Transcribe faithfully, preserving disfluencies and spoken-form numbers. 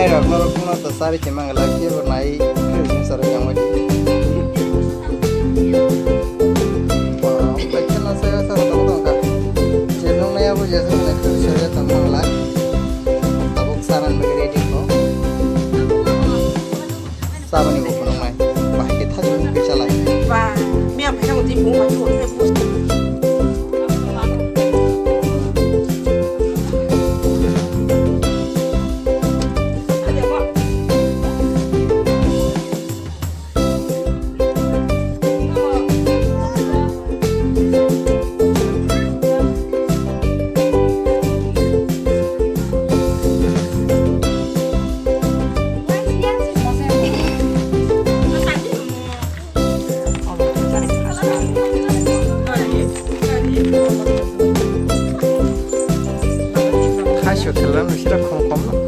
Norok no ta sari khe mang la khe bo nai khe sari khe mo. Ba, ba khe na sa sa tong tong ka. Je nong na ya bo je nong na khe sari tong mang la. Tabuk saran bagwi ready ko. Sabani bo phunuknai. Bahai khe thajwk khe chalai. Ba, miya phaikha bo twi phunuk bai thung khe. Khaisok khelan bisira khom khom no.